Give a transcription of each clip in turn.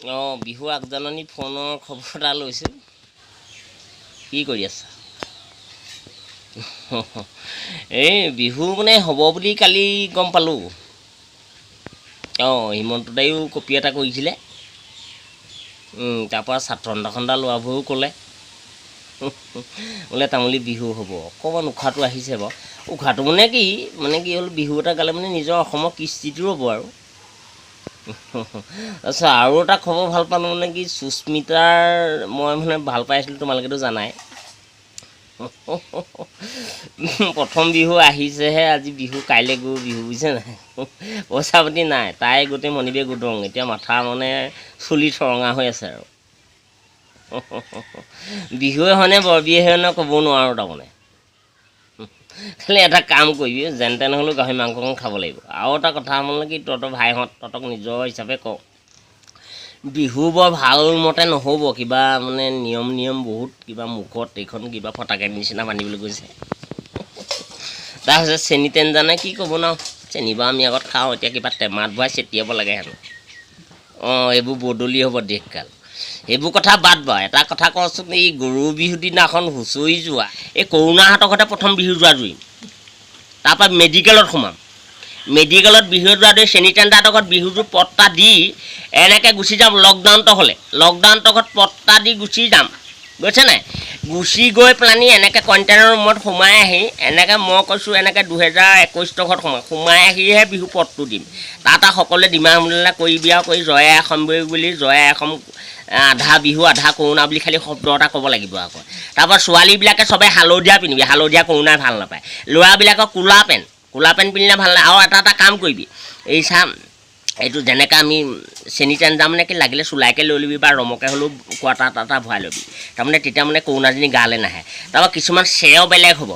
অঁ, বিহু আগজাননী ফোনৰ খবৰ এটা লৈছোঁ। কি কৰি আছা? এই বিহু মানে হ'ব বুলি কালি গম পালোঁ। অঁ, হিমন্ত দায়ো কপি এটা কৰিছিলে। তাৰপৰা ছাত্ৰ সন্থা ল'ৰাবোৰেও ক'লে বোলে তামুলী বিহু হ'ব। অকণমান উশাহটো আহিছে বাৰু। উশাহটো মানে কি হ'ল, বিহু এটা গালে মানে নিজৰ অসমৰ কৃষ্টিটো ৰ'ব। আৰু আচ্ছা, আৰু এটা খবৰ ভাল পালোঁ, মানে কি, সুস্মিতাৰ মই মানে ভাল পাইছিলোঁ, তোমালোকেতো জানাই। প্ৰথম বিহু আহিছেহে আজি, বিহু কাইলৈ গৰু বিহু, বুজিছে নাই? পইচা পাতি নাই, তাই গোটেই মণিবেগ উদং। এতিয়া মাথা মানে চুলি থৰঙা হৈ আছে। আৰু বিহুৱে হয়নে বৰ বিহুৱে হয়নে ক'ব নোৱাৰোঁ। তাৰমানে খালি এটা কাম কৰিবি, যেন তেন হ'লেও গাহৰি মাংসকণ খাব লাগিব। আৰু এটা কথা মানে কি, তহঁতৰ ভাইহঁত, তহঁতক নিজৰ হিচাপে কওঁ, বিহু বৰ ভাল মতে নহ'ব। কিবা মানে নিয়ম নিয়ম বহুত কিবা, মুখত এইখন কিবা ফটাকানি নিচিনা বান্ধিবলৈ কৈছে। তাৰপিছত চেনি টেঞ্জানে কি ক'ব ন, চেনি বাৰু আমি আগত খাওঁ, এতিয়া কিবা টেমাত ভৰাই চেটিয়াব লাগে হেনো। অঁ, এইবোৰ বদলি হ'ব দেশকাল, সেইবোৰ কথা বাদ বাৰু। এটা কথা কচোন, এই গৰু বিহু দিনাখন হুঁচৰি যোৱা, এই কৰোণাহঁতৰ ঘৰতে প্ৰথম বিহু যোৱা জুৰিম, তাৰপৰা মেডিকেলত সোমাম। মেডিকেলত বিহু যোৱা ধৰি চেনি টেণ্ডাৰহঁতৰ ঘৰত বিহুটো পট্টা দি এনেকৈ গুচি যাম। লকডাউনটো হ'লে লকডাউনটোৰ ঘৰত পট্টা দি গুচি যাম, গৈছে নাই? গুচি গৈ পেলানি এনেকৈ কণ্টেইনাৰ ৰুমত সোমাই আহি এনেকৈ মই কৈছোঁ, এনেকৈ 2021 ঘৰত সোমাই আহিহে বিহু পদটো দিম। তাত আৰু সকলোৱে ডিমা মিলা কৰিবি আৰু কৰি জয় আই অসম বুলি, জয় আই অসম, আধা বিহু আধা কৰোণা বুলি খালি শব্দ এটা ক'ব লাগিব আকৌ। তাৰপৰা ছোৱালীবিলাকে চবে হালধীয়া পিন্ধিবি, হালধীয়া কৰোণাই ভাল নাপায়। ল'ৰাবিলাকৰ ক'লা পেণ্ট, ক'লা পেণ্ট পিন্ধিলে ভাল নালাগে। আৰু এটা এটা কাম কৰিবি, এই চাম এইটো যেনেকৈ আমি চেনি টেঞ্জা, মানে কি, লাগিলে চুলাইকে লৈ ল'বি বা ৰমকে হ'লেও কোৱাৰ্টাৰ এটা এটা ভৰাই ল'বি। তাৰমানে তেতিয়া মানে কৰোণাজনী গালৈ নাহে। তাৰপৰা কিছুমান চেও বেলেগ হ'ব,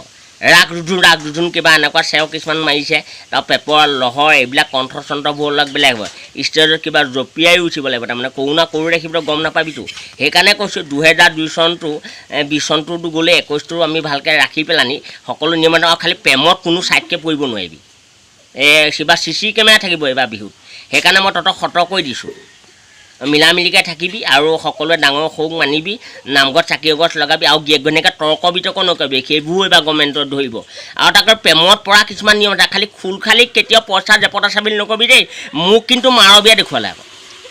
ৰাগ ৰুধুন ৰাগ ৰুধুন কিবা এনেকুৱা চেও কিছুমান মাৰিছে। তাৰ পেপৰ লহৰ এইবিলাক কণ্ঠ চণ্ঠবোৰ অলপ বেলেগ হ'ব। ষ্টেজত কিবা জঁপিয়াই উঠিব লাগিব, তাৰমানে কৰোণা কৰো ৰাখিবলৈ গম নাপাবিতো। সেইকাৰণে কৈছোঁ, 2002 চনটো, 20 চনটোতো গ'লে, 21টো আমি ভালকৈ ৰাখি পেলানি সকলো নিয়ম। আৰু খালি প্ৰেমত কোনো ছাইডকৈ পৰিব নোৱাৰিবি। এই কিবা চি চি কেমেৰা থাকিব এইবাৰ বিহুত, সেইকাৰণে মই তহঁতক সতৰ্ক কৰি দিছোঁ। মিলা মিলিকৈ থাকিবি আৰু সকলোৱে ডাঙৰ সৰুক মানিবি, নামঘৰত চাকি এগছ লগাবি আৰু গিয়েক ঘৈণীয়েকে তৰ্ক বিতৰ্ক নকৰিবি, সেইবোৰো এইবাৰ গভৰ্ণমেণ্টত ধৰিব। আৰু তাকে প্ৰেমত পৰা কিছুমান নিয়ম আছে, খালি খোল খালি কেতিয়াও পইচা জেপতা চাবিল নকৰিবি দেই। মোক কিন্তু মাৰবিয়া দেখুৱালে আকৌ।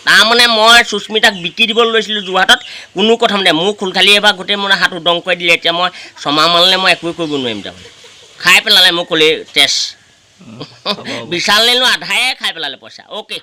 তাৰমানে মই সুস্মিতাক বিকি দিবলৈ লৈছিলোঁ যোৰহাটত, কোনো কথা নাই। মোক খোলখালি এবাৰ গোটেই মোৰ হাত উদং কৰি দিলে। এতিয়া মই ছমাহ মানলৈ মই একোৱে কৰিব নোৱাৰিম। তাৰমানে খাই পেলালে মোক ক'লে তেজ বিশাল নেনো আধায়ে খাই পেলালে পইচা। অ'কে।